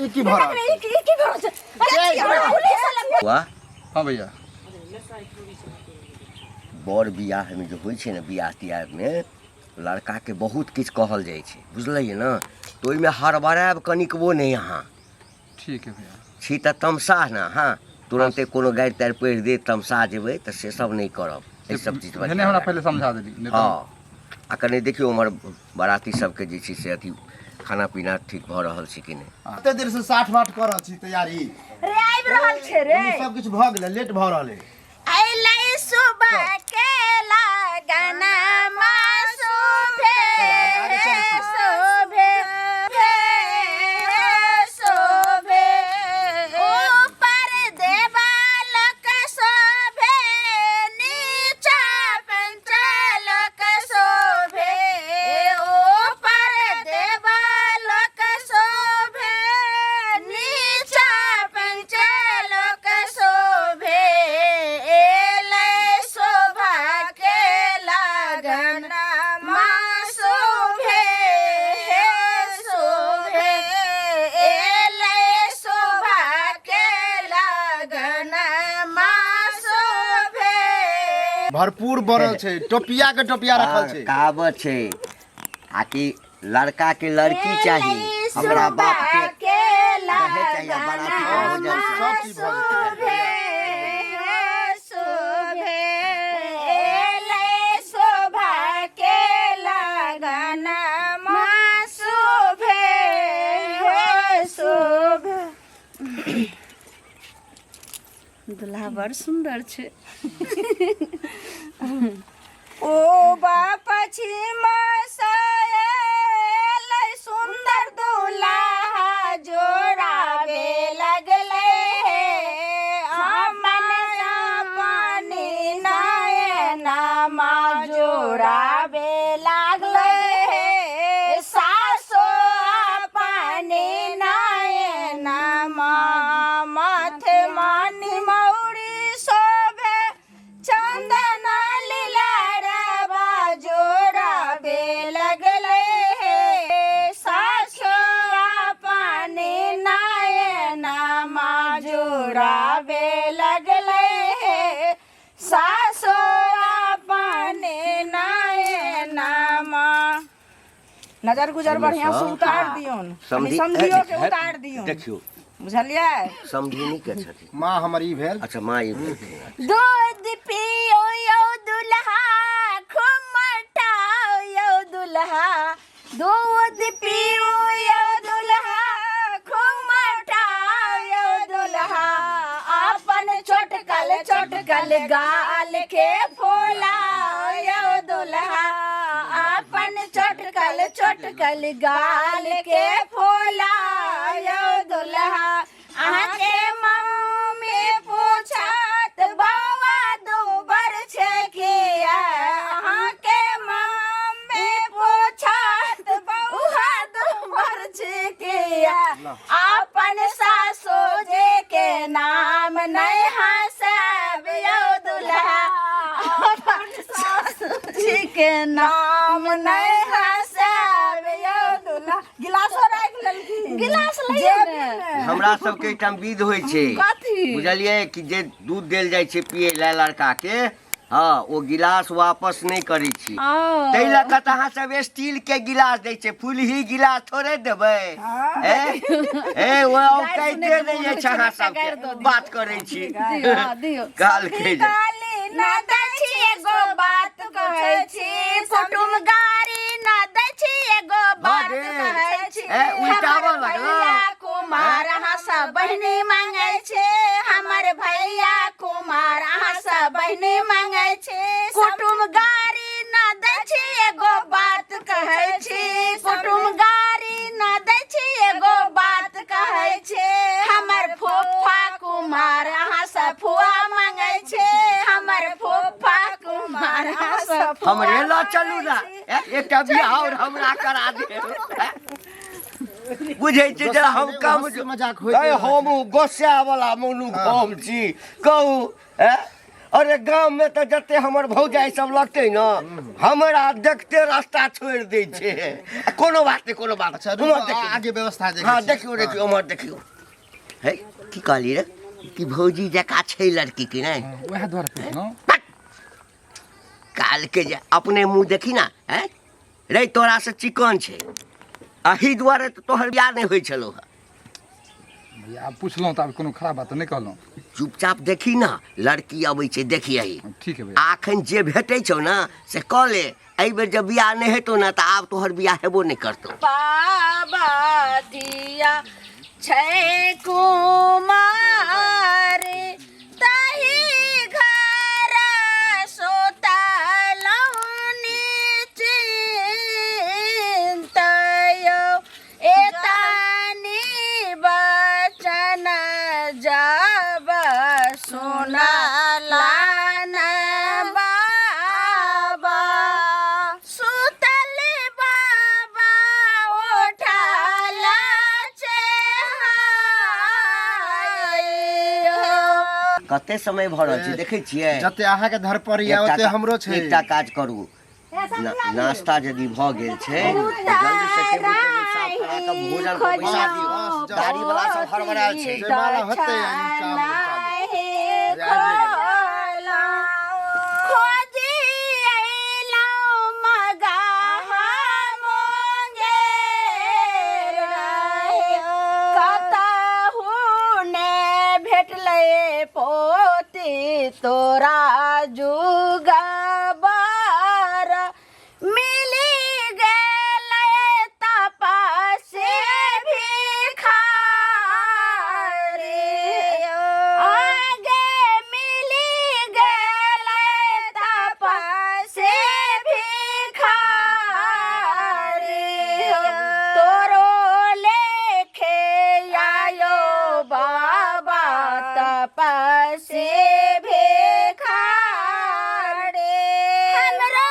ई की भऽ रहल ई की की भऽ रहल छै? अरे छी, हमरा पुलिस वाला वाह। हाँ भैया। बर बियाहमे जे होइ छै ने, बियाह तियाहमे लड़काके बहुत किछु कहल जाइ छै, बुझलियै ने? तऽ ओहिमे हड़बड़ायब कनिकबो नहि अहाँ। ठीक है भैया। छी तऽ तमसाह ने अहाँ, तुरन्ते कोनो गारि तारि पढ़ि देत, तमसा जेबै, तऽ से सब नहि करब। एहि सब चीज पर भेने हमरा पहिले समझा देली नहि तऽ। हँ, आ कनि देखियौ उम्हर बाराती सबके जे छै से अथी खाना पीना ठीक भऽ रहल छै कि नहि। कते देर से 60 बाट कऽ रहल छी तैयारी। रे आबि रहल छै रे। सब किछु भऽ गेलै, लेट भऽ रहल है। अइलै सुबह के लगनमा शोभे शोभे शोभे, ऊपर देवालक शोभे, नीचा पंचलोक शोभे, ऊपर देवालक शोभे, नीचा पंचलोक शोभे, एलै शोभा के लगन मा शोभे हे शोभे, एलै शोभा के लगन मा शोभे। भरपूर बनल छै, टोपिया के टोपिया रखल छै। कहावत छै आ कि लड़का के लड़की चाही, हमरा बाप के दहेज चाही आ बाराती के भोजन चाही। सब चीज भऽ जेतै। शोभे एलै शोभा के लगन मा शोभे शोभे। दुल्हा बड़ सुन्दर छै। ओ बाप एलै सुन्दर दुल्हा जोड़ावे लगलै हे, अमन पानी नयनमा जोड़ावे लागलै हे, सासो अपने नयनमा माथे मानी मौरी शोभे, चंदन लीला जोड़ावे लगलै हे, सासो अपने नयनमा जोड़ावे लगलै हे, सासो अपने नयनमा। नजर गुजर बढ़िया से उतार दियौन, समधी समधियो के उतार दियौन। देखियौ, बुझलियै? समधिनी के छथिन? माँ हमर ई भेल। अच्छा, माँ ई भेल। दूध पियो यौ दुल्हा, खूब मटाओ यौ दुल्हा, दूध पियो यौ दुल्हा, खूब मटाओ यौ दुल्हा, अपन छोटकल छोटकल गाल के फुलाओ यौ दुल्हा, अपन छोटकल छोटकल गाल के फुलाओ यौ दुल्हा। अहाँके मम्मी पूछत बौआ दूबर छै किया, अहाँके मम्मी पूछत बौआ दूबर छै किया, अपन सासु जी के नाम नहि हँसाब यौ दुल्हा, अपन सासु जी के नाम नहि हँसाब यौ दुल्हा। गिलासो राखि लेलखिन। गिलास लइयौ ने। हमरा सबके एहिठाम विध होइ छै। कथी? बुझलियै कि जे दूध देल जाइ छै पियै लए लड़का के, हँ, ओ गिलास वापस नहि करै छी। ताहि लऽ कऽ तऽ अहाँ सब स्टील के गिलास दै छै, फुलही गिलास थोड़े देबै। ए ए ओ औकाते नहि अछि अहाँ सबके, बात करै छी। दियौ, हँ, दियौ। कहलकै जे गाली न दै छी एगो बात कहै छी, कुटुम गारी न दै छी एगो बात रे। कहै छी, ए, उल्टाबऽ हमर लगलौ। भैया कुमार अहाँ सब बहिनी मांगै छी, हमर भैया कुमार अहाँ सब बहिनी मांगै छी, कुटुम गारी न दै छी एगो बात कहै छी, कुटुम गारी न दै छी एगो बात कहै छी, हमर फूफा कुमार अहाँ सब फुआ मांगै छी, हमर फूफा कुमार अहाँ सब फुआ हमरे लऽ चलू ने, एकटा बियाह आओर हमरा करा दे। बुझै छी जे हम कम हँसी मजाक होइत हम गोस्सा वाला मनुख हम छी, कहू। अरे गाम में तऽ जते हमर भौजाई सब लगतै ने, हमरा देखते रास्ता छोड़ि दै छै। आ कोनो बात नहि, कोनो बात। अच्छा रुको, उम्हर देखियौ। आगे व्यवस्था देखै हँ छी। देखियौ, देखियौ, उम्हर देखियौ। हे, की कहली रे कि भौजी जकाँ छै लड़की कि नहि? वएह दुआरे पुछलहुँ। काल के जे अपने मुँह देखी ना। हैं रे, तोरा से चिकन छै, एहि दुआरे तऽ तोहर बियाह नहि होइ छलौ हँ। भैया, आब पुछलहुँ तऽ आब कोनो खराब बात तऽ नहि कहलहुँ। चुपचाप देखी ना, लड़की अबै छै, देखी अही। ठीक है भैया। आ अखन जे भेटै छौ ने से कऽ ले। एहि बेर जब बियाह नहि हेतौ ने तऽ आब तोहर बियाह हेबो नहि करतौ। बाबा दिया छै कुमार तही घर सुतलहुँ निश्चिन्तयो, एतानी बचन जब सुनलान बाबा, सुतल बाबा उठल चेहाय। कते समय भऽ रहल छै देखै छियै? जते अहाँके धर पड़ैया एकटा ओते हमरो छै। एकटा काज करू, नाश्ता यदि भऽ गेल छै तऽ जल्दी से टेबुल टेबुल साफ करा कऽ भोजन पर बैसा दियौ। गाड़ी वाला सब हड़बड़ायल छै। जयमाला होतै आ ई काम नाही चालू। खोजी अइलौं मगा मुंगेर रहे, कतहु ने भेटलै पोती तोरा जुगबर, मिली गेलै तपस्वी भिखारी। आगे मिली गेलै तपस्वी भिखारी, तोरो लेखे आयो बाबा तपस्वी भिखारी, हमरो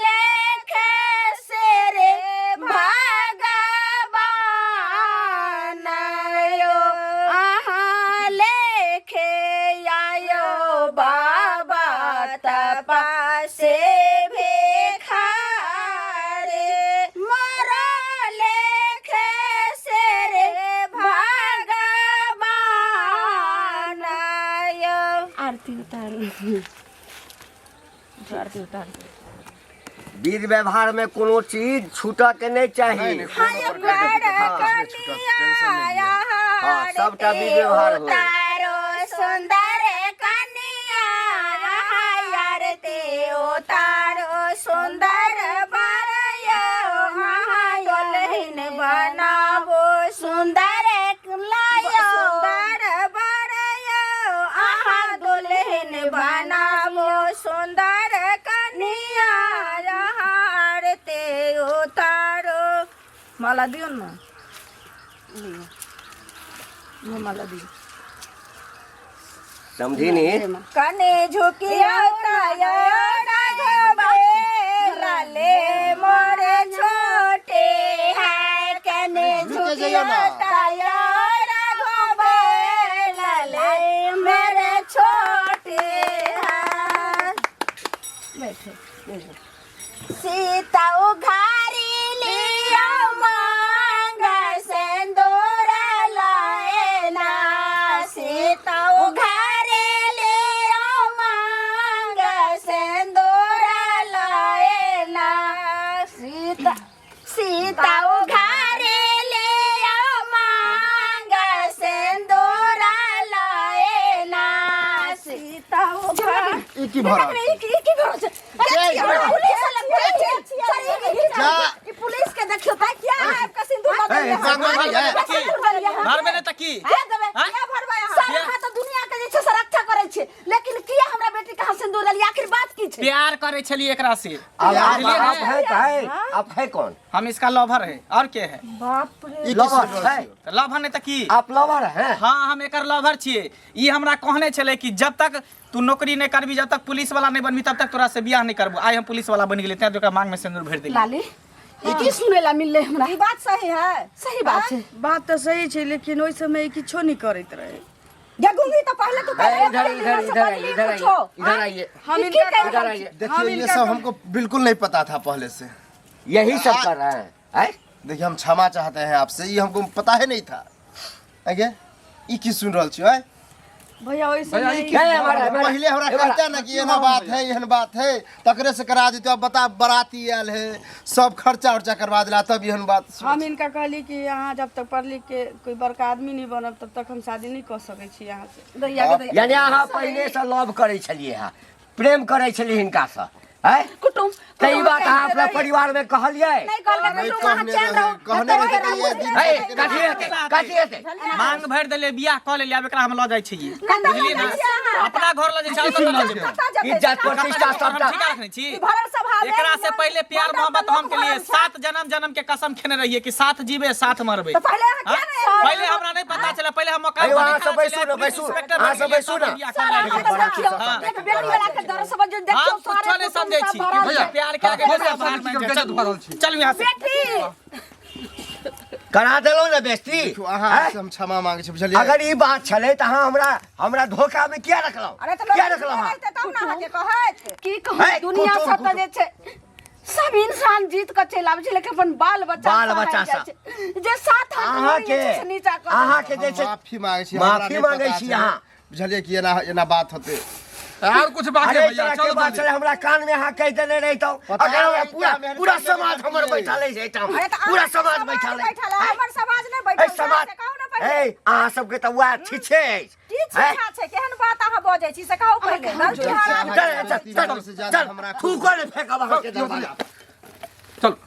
लेखे से रे भगवान आयो, अहाँ लेखे आयो बाबा तपस्वी भिखारी, मोरो लेखे से रे भगवान आयो। आरती उतारू, आरती उतारू। विध व्यवहार में कोनो चीज छूटऽ के नहीं चाही। नहीं, कोनो प्रकार के दिक्कत नहि छूटत, टेंशन नहि लिअ। हाँ, सबटा विध व्यवहार होय। उतारो सुंदर कनिया आरती उतारो, सुंदर बरयो दुल्हन बनाबो, सुंदर लायो, सुंदर बरयो अहाँ दुल्हन बनाबो, सुंदर कनिया आरती उतारो। माला दियौ ने, लिअ माला दियौ। समझी कने झुकियो तायो राघवे लाले मोरे छोटे है, कने झुके जइयो झुकियो ना। तायो राघवे लाले मेरे छोटे है। सीता उघारी लियो मांग सिंदूर लाए ना, सीता उघारी लियो मांग सिंदूर लाए ना, सीता सीता उघारी लियो मांग सिंदूर लाए ना, सीता उघारी। ई की भऽ रहल छै? ई की भऽ रहल छै? अरे पुलिस वाला, पुलिस, जा। ई पुलिस के देखियो त क्या है आपका सिंदूर लगा ए, लिया काम नहीं है। सिंदूर लगा लिया। भरबे नहि तऽ की? के देबै? हाँ? के भरबै अहाँ? सारा हाथ तऽ दुनिया के जे छै से रक्षा करै छै, लेकिन किया हमरा बेटी के अहाँ सिंदूर देलियै? आखिर बात की छै? प्यार करे छलिए एकरा से। आप आप बुझलिए आप ने? है है आप है कौन? हम इसका लवर है और के है। बाप रे! ई की लवर सुनि रहल है? छियै? तऽ लवर नहि तऽ की? आप लवर हैं? हाँ, हम एकर लवर छियै। ई हमरा कहने छलै कि जब तक तू नौकरी नहीं करबी, जब तक पुलिस वाला नहीं बनबी, तब तक तोरा से बियाह नहीं करबो। आइ हम पुलिस वाला बन गेलियै, तें ओकरा मांग में सिंदूर भरि देलियै। लाली, ई की सुनै ला मिललै हमरा? ई बात सही है? सही बात छै। बात तऽ सही छै, लेकिन ओहि समय किछो नहि करैत रहै। गे गुंगी तो पहले तू ए, इधर इधर इधर आइए इधर आइए इधर आइए हम की इनका कहि इधर आइए। देखिए ये सब हमको बिल्कुल नहीं पता था पहले से। यही सब कर रहे हैं हैं? देखिए हम क्षमा चाहते हैं आपसे, ये हमको पता ही नहीं था। आगे ई की सुन रहल छी आय? भैया वैसे भैया, ई नहीं की- नहीं, हमारा हमारा पहले हमरा हमारा- कहते ना कि एना बात है एहन बात है, तकरे से करा देते। अब बता, बराती आयल है, सब खर्चा उर्चा करवा दिला, तब एहन बात सुन। हम इनका कहली कि यहाँ जब तक पढ़ लिख के कोई बड़का आदमी नहीं बनब तब तक हम शादी नहीं कर सकै छी यहाँ से। दैया के दैया। यानी अहाँ पहिने से लव करै छलियै हँ, प्रेम करै छलियै हिनकासँ हैं? कुटुम तऽ ई बात अहाँ अपना परिवार में कहलियै? नहीं कहलकै। नहीं कुटुम अहाँ कहने चैन रहे, रहू। कहने रहे कि ये दिन हे, कथी हेतै, कथी हेतै? मांग भरि देलियै, बियाह कऽ लेलियै, आब एकरा हम लऽ जाइ छियै। कतऽ बुझलियै लऽ ने? जाइ छियै अहाँ? अपना घर लऽ जाइ छियै, और कतऽ लऽ जेबै? कतऽ जेतै? इज्जत प्रतिष्ठा हम सबटा ठिका रखने छी। ई भरल सभा में एकरा से पहले प्यार भरल मोहब्बत हम के लिए भरल छै। 7 जन्म जन्म के कसम खेने रहिए कि साथ जीवे साथ मरबे। तऽ पहिले अहाँ हाँ? किया नहि एलियै? पहले हमरा नहीं पता चला, पहले हम मकान अयो, पर अहाँ खड़ा सब बैसू छलियै, ने, पुलिस बैसू। इंस्पेक्टर अहाँ बनि सब गेलियै, बैसू तब ने। बियाह सर, कऽ अहाँ लेलियै। तऽ देखियौ, हाँ। एक बेटी वाला के दर समझ देखियौ, हम सारे कुछो नहीं कुटुम्ब समझै सब छी। भरल भैया, छै। प्यार के आगे भैया, सब हार सब मानि गजब जाइ। भऽ रहल छी। चलू यहाँ से। बेटी करा देलहुँ ने बेस्ती? देखियौ, अहाँ हैं? से हम क्षमा मांगे छी, बुझलियै? अगर ई बात छलै तऽ अहाँ हमरा हमरा धोखा में किया रखलहुँ? अरे तऽ किया लोक रखलहुँ अहाँ? रहितै तब ने अहाँके कहैत। की कहू, हे, दुनिया कुटुम, सब तऽ जे छै सब इंसान जीत के चलि आबै छै, लेकिन अपन बाल बच्चा बाल से बच्चा हारि जाइ छै। जे साथ हाथ अहाँके जे छै से नीचा कऽ अहाँके जे हम छै माफी मांगे छी, हमरा माफी नहि मांगे पता छी छलै। अहाँ। बुझलियै कि एना एना बात होतै? आर कुछ बाकी अरे भैया, तरह के चलो बात जल्दी। छलै, हमरा कान में अहाँ कहि देने रहितहुँ। पता अगर हमरा नहीं पूरा क्या मेहनत पूरा करने समाज के हमर लिए। बैठल अछि एहिठाम, अरे तऽ पूरा अहाँके समाज बैठल अछि। बैठल है, हमर समाज नहि एहि बैठल छै, समाज से कहू ने पहिले। ए अहाँ सबके तऽ वएह छिछे अछि। की हैं? छिछा छै? केहन बात अहाँ बजै छी से कहू पहिले। गलती हमरा चल चल गलती चल से ज्यादा चल हमरा थूको ने फेकब अहाँके दरवाजा। चल।